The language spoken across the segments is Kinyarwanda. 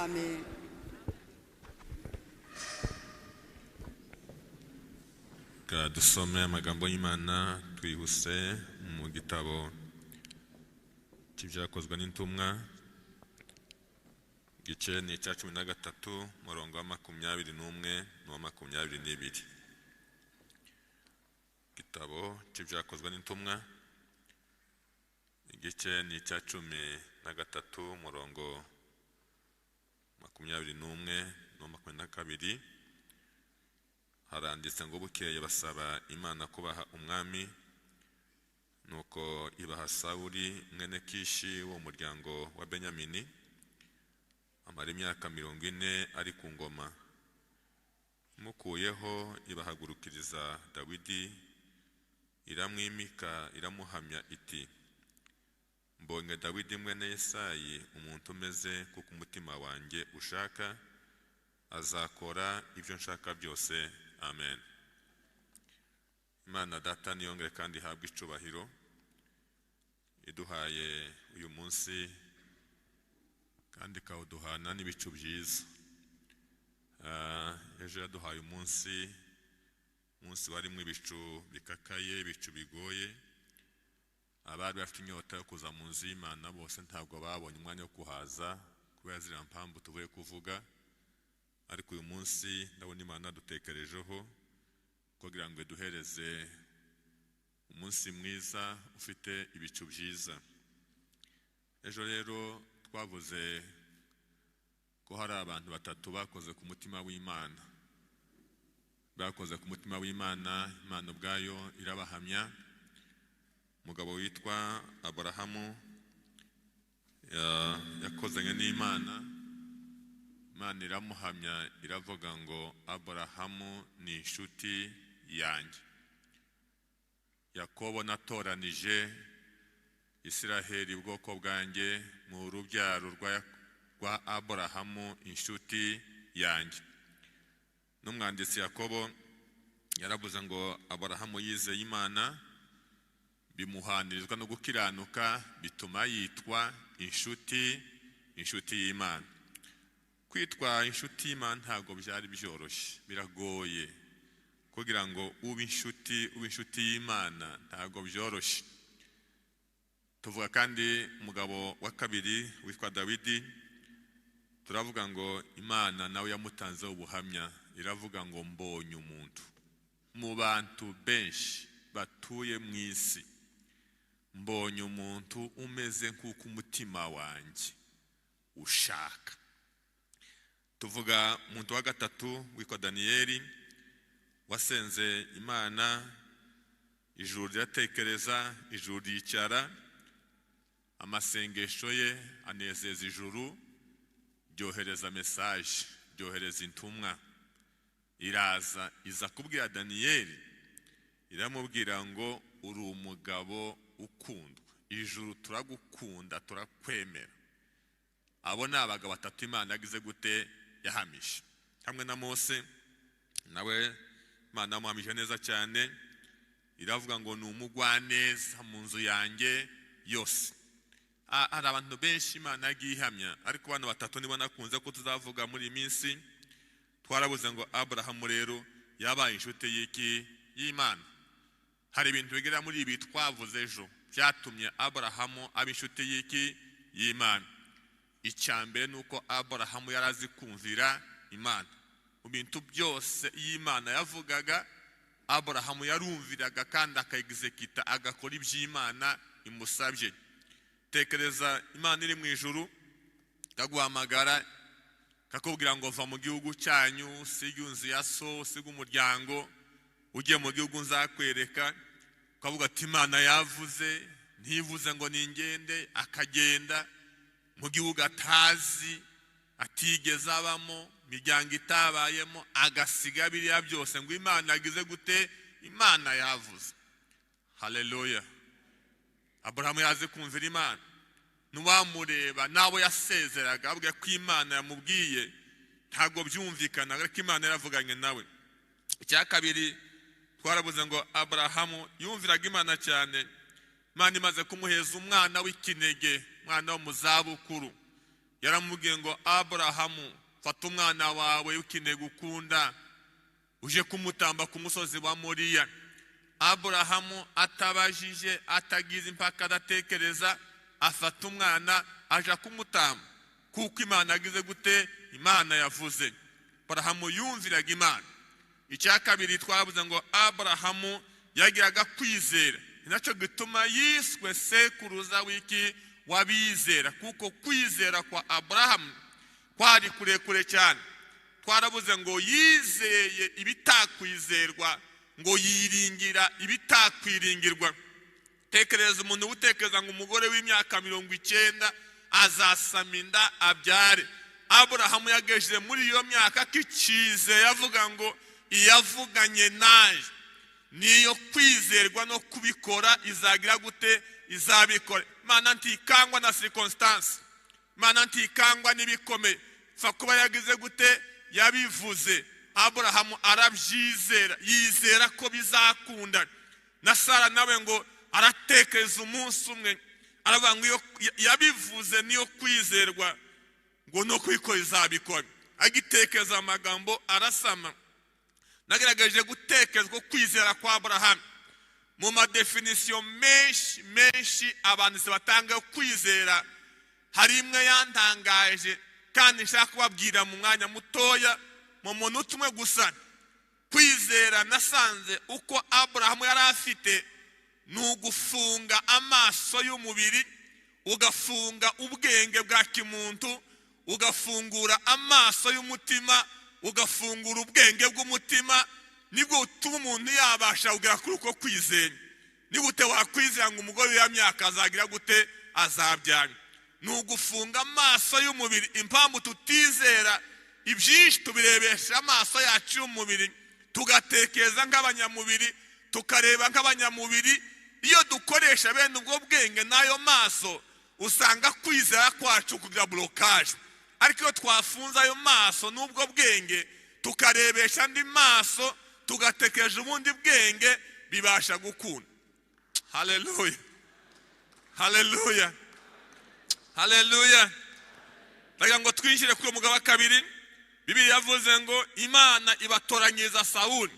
Amen. Dusome amagambo y'Imana twihuse mu gitabo cy'ibyakozwe n'intumwa, igice ni icya 13, umurongo wa 21 n'uwa 22. Igitabo cy'ibyakozwe n'intumwa, igice ni icya 13, umurongo 21 n'uwa 22. Haranditse ngo bukeye basaba Imana kubaha umwami, nuko ibaha Sawuli mwene Kishi wo muryango wa Benyamini, amara imyaka 40 ari ku ngoma. Mukuyeho ibahagurukiriza Dawidi, iramwimika iramuhamya iti: mbonye Dawidi mwene Yesayi, umuntu umeze kuko umutima wanjye ushaka, azakora ibyo nshaka byose. Amen. Imana Data niyongere kandi ihabwe icubahiro, iduhaye uyu munsi kandi ikawuduhana n'ibicu byiza. Ejo yaduhaye umunsi warimo ibicu bikakaye, ibicu bigoye. Abari bafite inyota yo kuza mu nzu y'Imana bose ntabwo babonye umwanya wo kuhaza kubera ziriya mpamvu tuvuye kuvuga. Ariko uyu munsi ndabona Imana dutekerejeho kugira ngo iduhereze umunsi mwiza ufite ibicu byiza. Ejo rero twavuze ko hari abantu batatu bakoze ku mutima w'Imana. Bakoze ku mutima w'Imana, Imana ubwayo irabahamya. Umugabo witwa Aburahamu yakozanye n'Imana, Imana iramuhamya iravuga ngo Aburahamu ni inshuti yanjye. Yakobo natoranije, Isiraheli ubwoko bwanjye, mu rubyaro rwa Aburahamu inshuti yanjye. N'umwanditsi Yakobo yaravuze ngo Aburahamu yizeye Imana, bimuhanirizwa no gukiranuka, bituma yitwa inshuti y'Imana. Kwitwa inshuti y'Imana ntabwo byari byoroshye, biragoye. Kugira ngo ube inshuti y'Imana ntabwo byoroshye. Tuvuga kandi umugabo wa kabiri witwa Dawidi, turavuga ngo Imana nawe yamutanzeho ubuhamya, iravuga ngo mbonye umuntu mu bantu benshi batuye mu isi, mbonye umuntu umeze nk'uko umutima wanjye ushaka. Tuvuga umuntu wa gatatu witwa Daniyeli, wasenze Imana, ijuru riratekereza, ijuru ryicara, amasengesho ye anezeza ijuru, ryohereza message, ryohereza intumwa, iraza iza kubwira Daniyeli, iramubwira ngo uri umugabo ukundwa, ijuru turagukunda, turakwemera. Abo ni abagabo batatu Imana yagize gute? Yahamije. Hamwe na Mose nawe Imana yamuhamije neza cyane, iravuga ngo ni umugwaneza mu nzu yanjye yose. Hari abantu benshi Imana yagiye ihamya, ariko bano batatu nibo nakunze ko tuzavuga muri iyi minsi. Twarabuze ngo Aburahamu rero yabaye inshuti y'iki? Y'Imana. Hari ibintu bigera muri ibi twavuze ejo byatumye Aburahamu aba inshuti y'iki? Y'Imana. Icya mbere ni uko Aburahamu yarazi kumvira Imana. Mu bintu byose y'Imana yavugaga, Aburahamu yarumviraga kandi akayegizekita, agakora iby'Imana imusabye. Tekereza Imana iri mu ijuru ikaguhamagara kakubwira ngo va mu gihugu cyanyu, usige inzu ya so, usige umuryango, ujye mu gihugu nzakwereka. Ukavuga ati Imana yavuze, ntivuze ngo ningende, akagenda mu gihugu atazi, atigeze abamo, imiryango itabayemo, agasiga biriya byose ngo Imana yagize gute? Imana yavuze. Haleluya. Aburahamu yaze kumvira Imana. Nuwamureba nabo yasezeraga avuga ko Imana yamubwiye, ntabwo byumvikana, ariko Imana yaravuganye nawe. Icya kabiri twarabuze ngo Aburahamu yumviraga Imana cyane. Imana imaze kumuheza umwana w'ikinege, umwana wo mu zabukuru, Yaramubwiye ngo: "Aburahamu, fata umwana wawe ukeneye gukunda, uje kumutamba ku musozi wa Moriya." Aburahamu atabajije, atagize impaka, adatekereza, afata umwana aja kumutamba, kuko Imana agize gute? Imana yavuze. Aburahamu yumviraga Imana. Icya kabiri twavuze ngo Aburahamu yagiraga kwizera, ni nacyo gituma yiswe sekuruza w'iki? W'abizera, kuko kwizera kwa Aburahamu kwari kurekure cyane. Twarabuze ngo yizeye ibitakwizerwa, ngo yiringira ibitakwiringirwa. Tekereza umuntu utekereza ngo umugore w'imyaka 90 azasama inda abyare. Aburahamu yagejeje muri iyo myaka akicizeye, avuga ngo iyavuganye naje niyo kwizerwa no kubikora, izagira gute? Izabikora. Imana ntikangwa na circonstance, Imana ntikangwa n'ibikomeye, pfa kuba yagize gute? Yabivuze. Aburahamu arabyizera, yizera ko bizakunda. Na Sara nawe ngo aratekereza umunsi umwe, aravuga ngo iyo yabivuze niyo kwizerwa, ngo no kubikora izabikora. Agitekereza amagambo arasama. Nagerageje gutekereza kwizera kwa Aburahamu mu ma définitions menshi menshi abantu batanga kwizera. Hari imwe yantangaje kandi nshaka kubabwira mu mwanya mutoya, mu munota umwe gusa. Kwizera nasanze uko Aburahamu yari afite ni ugufunga amaso y'umubiri, ugafunga ubwenge bwa kimuntu, ugafungura amaso y'umutima, ugafungura ubwenge bw'umutima. Nibwo butuma umuntu yabasha kugera kuri uko kwizera. Ni gute wakwizera ngo umugore w'iyo myaka azagira gute? Azabyara? Ni ugufunga amaso y'umubiri. Impamvu tutizera ibyinshi, tubirebesha amaso yacu y'umubiri, tugatekereza nk'abanyamubiri, tukareba nk'abanyamubiri. Iyo dukoresha bene ubwo bwenge n'ayo maso, usanga kwizera kwacu kugira blocage. Ariko iyo twafunze ayo maso n'ubwo bwenge, tukarebesha andi maso, tugatekereza ubundi bwenge, bibasha gukunda. Haleluya, haleluya, haleluya! Ndagira ngo twinjire kuri uwo mugabo wa kabiri. Bibiliya yavuze ngo Imana ibatoranyiriza Sawuli.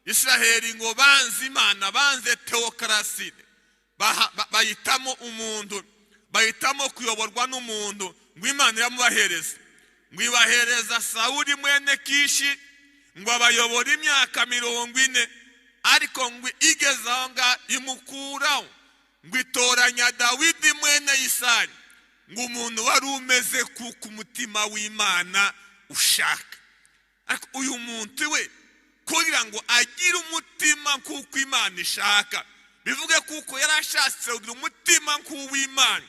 Israheli ngo banze Imana, banze tewokarasi, bahitamo umuntu, bahitamo kuyoborwa n'umuntu. Ngo Imana iramubahereza, ngo ibahereza Sawuli mwene Kishi, ngo abayobora imyaka 40. Ariko ngo igeze aho ngaho imukuraho, ngo itoranya Dawidi mwene Isayi, ngo umuntu wari umeze kuko umutima w'Imana ushaka. Ariko uyu muntu we, kugira ngo agire umutima nk'uko Imana ishaka, bivuge kuko yari ashatse kugira umutima nk'uw'Imana.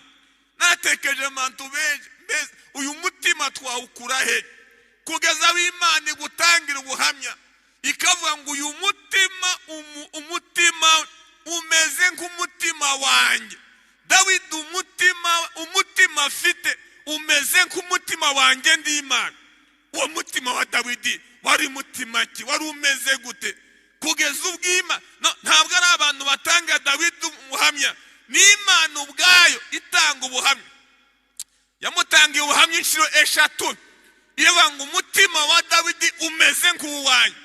Natekereje abantu benshi, mbese uyu mutima twawukura he? Kugeza aho Imana igutangira ubuhamya, ikavuga ngo uyu mutima, umutima umeze nk'umutima wanjye. Dawidi umutima afite umeze nk'umutima wanjye, ndi Imana. Uwo mutima wa Dawidi wari mutima ki? Wari umeze gute? Kugeza ubwima ntabwo ari abantu batanga Dawidi ubuhamya, ni Imana ubwayo itanga ubuhamya. Yamutangiye ubuhamya inshuro eshatu, iravuga ngo umutima wa Dawidi umeze nk'uwanyu,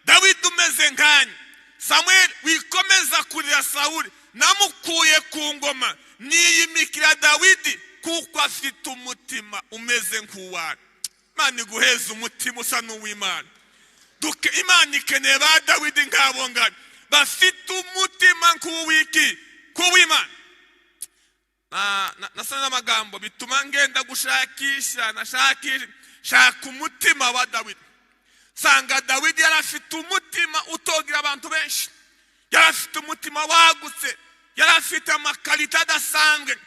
Dawidi umeze nkanyu. Samuel, wikomeza kurira Sawuli, namukuye ku ngoma, niyimikira Dawidi kuko afite umutima umeze nk'uwanyu. Imana iguheza umutima usa n'uw'Imana. Imana ikeneye ba Dawidi nk'abo ngabo bafite umutima nk'uw'iki? Nk'uw'Imana. Nasa n'amagambo bituma ngenda gushakisha, nashakisha, shaka umutima wa Dawidi. Sanga Dawidi yari afite umutima utogira abantu benshi, yari afite umutima wagutse, yari afite ama qualités adasanzwe.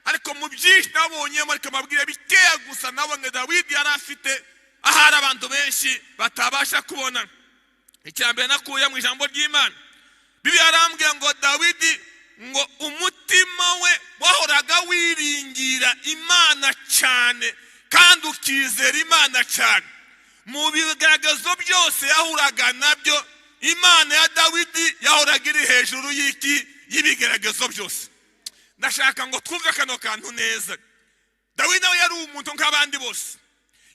Ariko mu byinshi nabonyemo, ariko amabwire bikeya gusa nabonye Dawidi yari afite ahari abantu benshi batabasha kubona. Icya mbere nakuye mu ijambo ry'Imana, Bibiliya yarambwiye ngo Dawidi ngo umutima we wahoraga wiringira Imana cyane kandi ukizera Imana cyane. Mu bigaragazo byose yahuraga nabyo, Imana ya Dawidi yahoraga iri hejuru y'iki? Y'ibigaragazo byose. Ndashaka ngo twumve kano kantu neza. Dawidi nawe yari umuntu nk'abandi bose,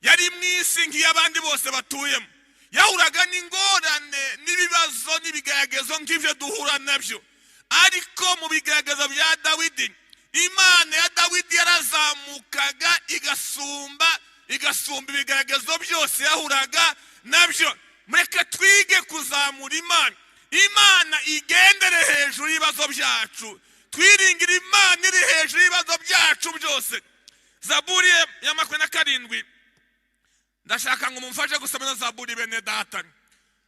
yari mu isi nk'iy'abandi bose batuyemo, yahuraga n'ingorane n'ibibazo n'ibigaragazo nk'ibyo duhura nabyo. Ariko mu bigaragazo bya Dawidi, Imana ya Dawidi yarazamukaga igasumba ibigaragazo byose yahuraga nabyo. Mureke twige kuzamura Imana, Imana igendere hejuru y'ibibazo byacu, twiringire Imana iri hejuru y'ibibazo byacu byose. Zaburi ya 27, ndashaka ngo mumfashe gusoma Zaburi bene data.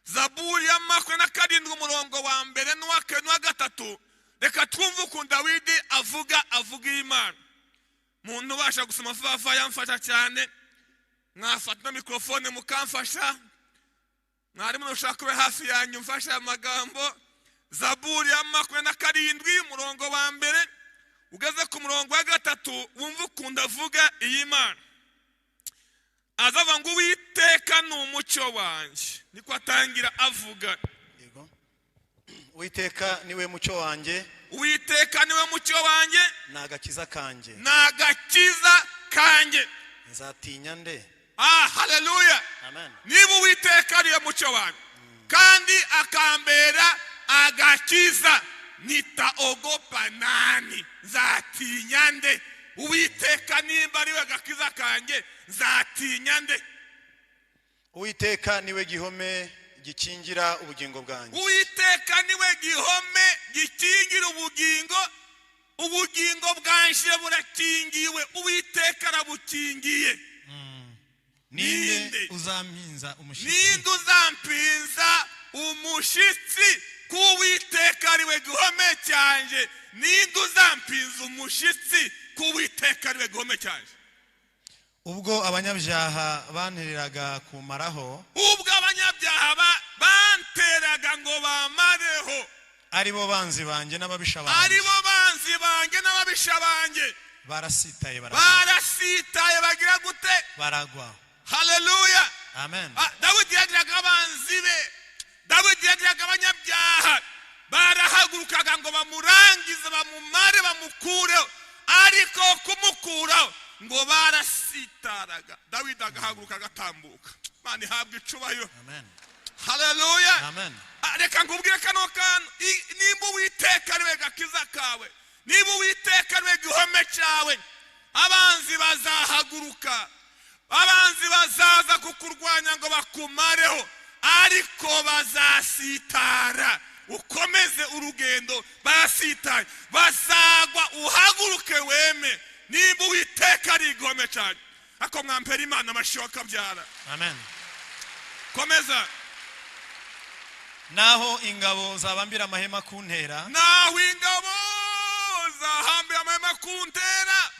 Zaburi ya 27 umurongo wa mbere n'uwa gatatu. Reka twumve ukuntu Dawidi avuga Imana. Muntu ubasha gusoma vuba vuba yamfasha cyane, mwafata na mikrofone mukamfasha, mwarimu nushaka kube hafi yanyu mfasha amagambo. Zaburi ya 27 umurongo wa mbere ugeze ku murongo wa gatatu, wumve ukuntu avuga iyi Mana. Azava ngo Uwiteka ni umucyo wanjye, niko atangira avuga. Yego. Uwiteka niwe mucyo wanjye, Uwiteka niwe mucyo wanjye, ni agakiza kanjye, ni agakiza kanjye, nzatinya nde? Haleluya. Amen. Niba Uwiteka ariwe mucyo wanjye kandi akambera agakiza, nitaogopa nani? Nzatinya nde? Uwiteka nimba ariwe agakiza kanjye, nzatinya nde? Uwiteka niwe gihome gikingira ubugingo bwanjye. Uwiteka niwe gihome gikingira ubugingo, ubugingo bwanjye burakingiwe, Uwiteka arabukingiye. Ninde uzampinza umushitsi? Ninde uzampinza umushitsi? Ku Uwiteka ariwe gihome cyanjye. Ninde uzampinza umushitsi? Ku Uwiteka ariwe gihome cyanjye. Ubwo abanyabyaha bantereraga kumaraho, ubwo abanyabyaha banteraga ngo bamareho, aribo banzi banjye n'ababisha banjye, aribo banzi banjye n'ababisha banjye, barasitaye barasitaye bagira gute? Baragwa. Haleluya. Amen. Dawidi yagiraga abanzi be, Dawidi yagiraga abanyabyaha, barahagurukaga ngo bamurangize, bamumare, bamukureho, ariko kumukuraho ngo barasitaraga. Dawidi agahaguruka agatambuka. Imana ihabwe icubahiro. Amen. Haleluya. Amen. Reka nkubwire kano kantu, nimba Uwiteka ariwe gakiza kawe, niba Uwiteka ariwe gihome cyawe, abanzi bazahaguruka, abanzi bazaza kukurwanya ngo bakumareho, ariko bazasitara. Ukomeze urugendo, basitaye bazagwa, uhaguruke weme, nimba Uwiteka ari igihome cyanjye. Ako mwampera Imana amashyi akabyara. Amen. Komeza. Naho ingabo zabambira amahema kuntera, naho ingabo zahambira amahema kuntera,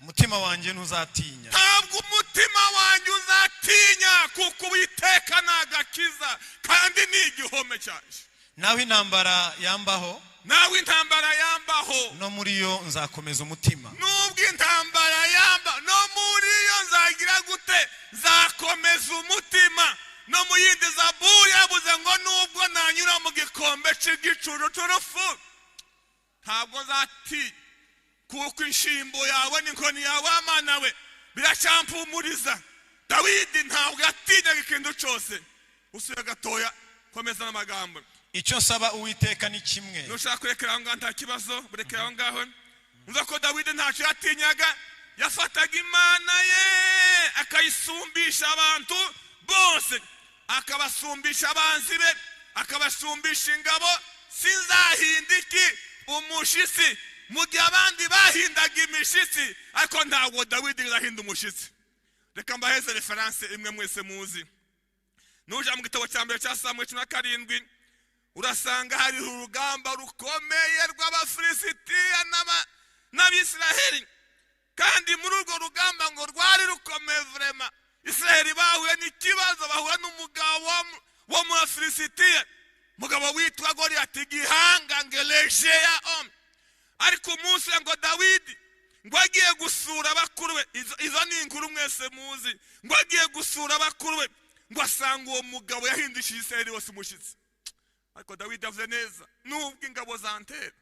umutima wanjye ntuzatinya. Ntabwo umutima wanjye uzatinya, kuko Uwiteka ni agakiza kandi ni igihome cyanjye. Naho intambara yambaho, nawe intambara yambaho, no muri yo nzakomeza umutima. Nubwo intambara yamba, no muri yo nzagira gute? Nzakomeza umutima. No mu yindi Zaburi yabuze ngo nubwo nanyura mu gikombe cy'igicucu cy'urupfu, ntabwo nzatinya, kuko inshimbo yawe n'inkoni yawe Mana we biracyampumuriza. Dawidi ntabwo yatinyaga ikintu cyose. Usuye gatoya, komeza n'amagambo. Icyo nsaba Uwiteka ni kimwe. Nushaka kurekera aho ngaho nta kibazo, burekera aho ngaho. Umva ko Dawidi ntacyo yatinyaga, yafataga Imana ye akayisumbisha abantu bose, akabasumbisha abanzi be, akabasumbisha ingabo. Sinzahinda iki? Umushitsi. Mu gihe abandi bahindaga imishitsi, ariko ntabwo Dawidi yahinda umushitsi. Reka mbaheze reference imwe mwese muzi. Nuja mu gitabo cya mbere cya Samweli 17, urasanga hari urugamba rukomeye rw'Abafilisitiya n'Abisiraheli. Kandi muri urwo rugamba ngo rwari rukomeye vrema. Israheli bahuye n'ikibazo, bahura n'umugabo wo mu Bafilisitiya, mugabo witwa Goliyati, igihangange lejeya homme. Ariko umunsi ngo Dawidi ngo agiye gusura bakuru be, izo ni inkuru mwese muzi, ngo agiye gusura bakuru be, ngo asanga uwo mugabo yahindishije Israheli wose umushyitsi. Ariko Dawidi avuze neza, nubwo ingabo zantera,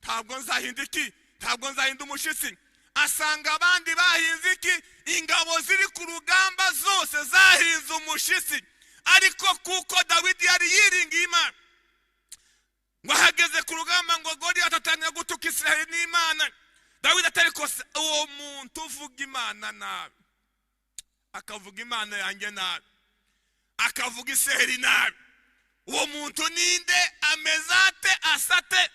ntabwo nzahinda iki? Ntabwo nzahinda umushyitsi. Asanga abandi bahinze iki? Ingabo ziri ku rugamba zose zahinze umushitsi, ariko kuko Dawidi yari yiringiye Imana, ngo ahageze ku rugamba ngo Goliyati atangira gutuka Israheli n'Imana. Dawidi atari kose uwo muntu uvuga Imana nabi, akavuga Imana yanjye nabi, akavuga Israheli nabi, uwo muntu ninde? Ameze ate? Asate?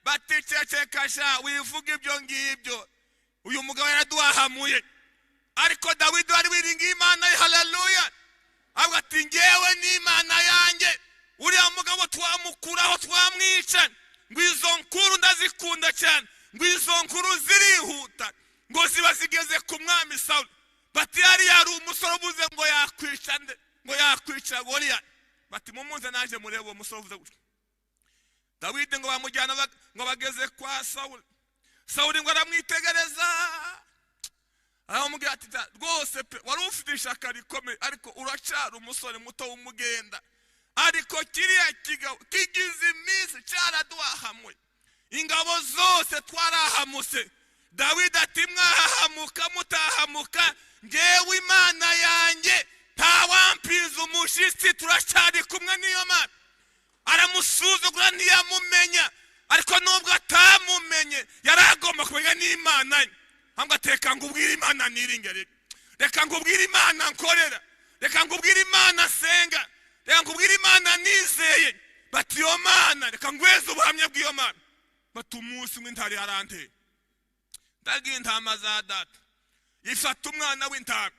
Baticecekasha, wivuga ibyo ngibyo, uyu mugabo yaraduhahamuye. Ariko Dawidi wari wiringiye Imana, haleluya, avuga ati ngewe n'Imana yanjye, uriya mugabo twamukuraho, twamwica. Ngo izo nkuru ndazikunda cyane, ngo izo nkuru zirihuta, ngo ziba zigeze ku mwami Sawuli. Bati yari yari umusore uvuze ngo yakwica nde? Ngo yakwica Goliyati. Bati mumuze naje murebe uwo musore uvuze gutya. Dawidi ngo bamujyana, ngo bageze kwa Sawuli. Sawuli ngo aramwitegereza, aramubwira ati rwose pe wari ufite ishaka rikomeye, ariko uracyari umusore muto w'umugenda, ariko kiriya kigabo kigize iminsi cyaraduhahamuye, ingabo zose twarahamuse. Dawidi ati mwahahamuka mutahamuka, ngewe Imana yanjye ntawampiza umushitsi, turacyari kumwe n'iyo Mana. Aramusuzugura ntiyamumenya, ariko nubwo atamumenye yari agomba kumenya n'Imana ye. Ahubwo ati reka ngubwire Imana niringire, reka ngubwire Imana nkorera, reka ngubwire Imana nsenga, reka ngubwire Imana nizeye. Bati iyo Mana, reka ngweze ubuhamya bw'iyo Mana. Bati umunsi umwe intare yaranteye, ndagiye intama za data, ifata umwana w'intama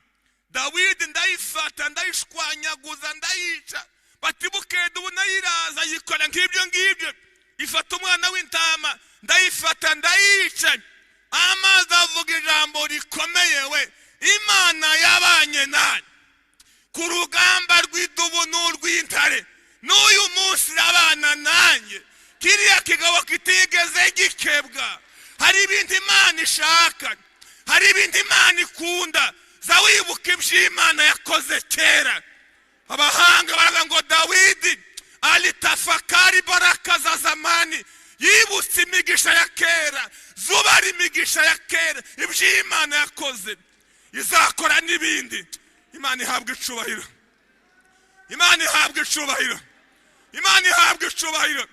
Dawidi, ndayifata ndayishwanyaguza ndayica. Bati bukede ubu nayiraza yikora nk'ibyo ngibyo, ifata umwana w'intama ndayifata ndayica. Amazi avuga ijambo rikomeye we, Imana yabanye nanjye ku rugamba rw'idubu n'urw'intare, n'uyu munsi irabana nanjye. Kiriya kigabo kitigeze gikebwa. Hari ibintu Imana ishaka, hari ibintu Imana ikunda. Za wibuka iby'Imana yakoze kera. Abahanga baravuga ngo Dawidi alitafakari baraka za zamani, yibutse imigisha ya kera, zuba ari imigisha ya kera, iby'Imana yakoze izakora n'ibindi. Imana ihabwa icubahiro, Imana ihabwa icubahiro, Imana ihabwa icubahiro.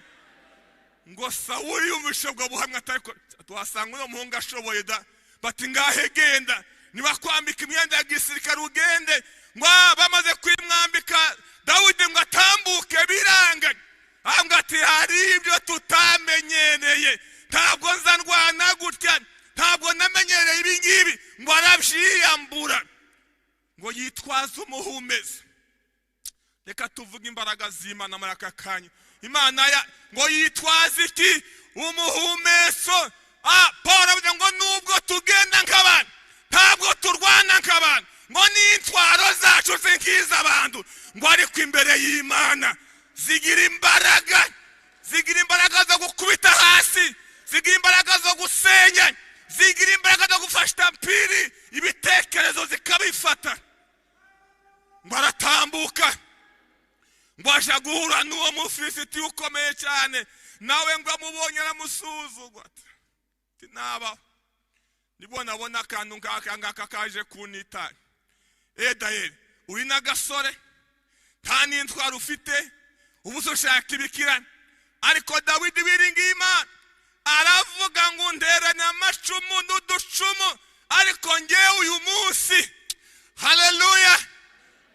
Ngo Sawuli yumvishe ubwo buhamya, atariko tuhasanga uno muhungu ashoboye da. Bati ngahe genda, nibakwambika imyenda ya gisirikare ugende. Ngo bamaze kwimwambika Dawidi ngo atambuke biranga. Ahubwo ati hari ibyo tutamenyereye, ntabwo nza ndwana gutya, ntabwo namenyereye ibi ngibi. Ngo arabyiyambura, ngo yitwaze umuhumezi. Reka tuvuge imbaraga z'Imana muri aka kanya. Imana ya ngo yitwaze iki? Umuhumeso. Paul avuga ngo nubwo tugenda nk'abantu, ntabwo turwana nk'abantu, ngo n'intwaro zacu nk'iz'abantu, ngo ariko imbere y'Imana zigira imbaraga, zigira imbaraga zo gukubita hasi, zigira imbaraga zo gusenya, zigira imbaraga zo gufasha mpiri ibitekerezo zikabifata. Ngo aratambuka, ngo aje guhura n'uwo Mufilisiti ukomeye cyane, nawe ngo amubonye aramusuzugura. Ati naba nibwo nabona akantu nk'aka ngaka kaje kunita. Edayeri uri n'agasore, nta n'intwaro ufite, ubu ushaka ibikira. Ariko Dawidi wiringiye Imana aravuga ngo nderanye amacumu n'uducumu, ariko ngewe uyu munsi, haleluya,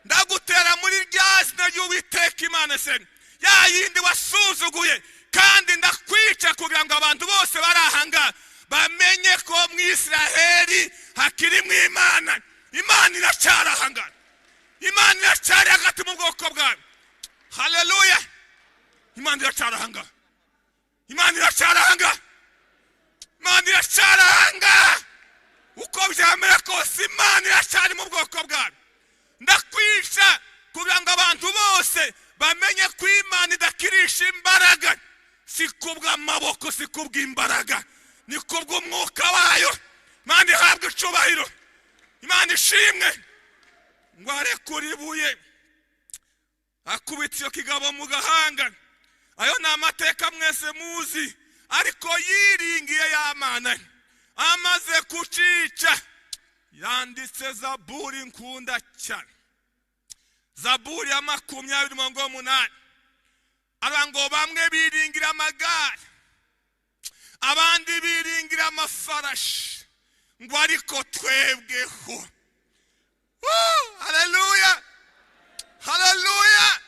ndagutera muri rya zina ry'Uwiteka Imana se ya yindi wasuzuguye, kandi ndakwica kugira ngo abantu bose bari aha ngaha bamenye ko mu Israheli hakirimo Imana. Imana iracyari aha ngaha, Imana iracyari hagati mu bwoko bwawe. Haleluya, Imana iracyari aha ngaha, Imana iracyari aha ngaha, Imana iracyari aha ngaha. Uko byamera kose Imana iracyari mu bwoko bwawe. Ndakwica kugira ngo abantu bose bamenye ko Imana idakirisha imbaraga, si kubw'amaboko, si kubw'imbaraga, ni kubw'umwuka wayo. Imana ihabwe icubahiro, Imana ishimwe. Ngo arekure ibuye akubita iyo kigabo mu gahanga. Ayo ni amateka mwese muzi, ariko yiringiye ya Mana. Amaze kucica, yanditse Zaburi nkunda cyane, Zaburi ya 28, aravuga ngo bamwe biringira amagare, abandi biringira amafarashi, ngo ariko twebweho. Haleluya, haleluya!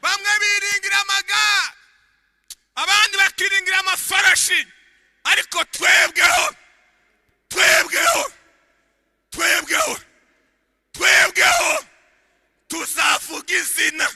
Bamwe biringira amagare, abandi bakiringira amafarashi, ariko twebweho, twebweho, twebweho, twebweho tuzavuga izina.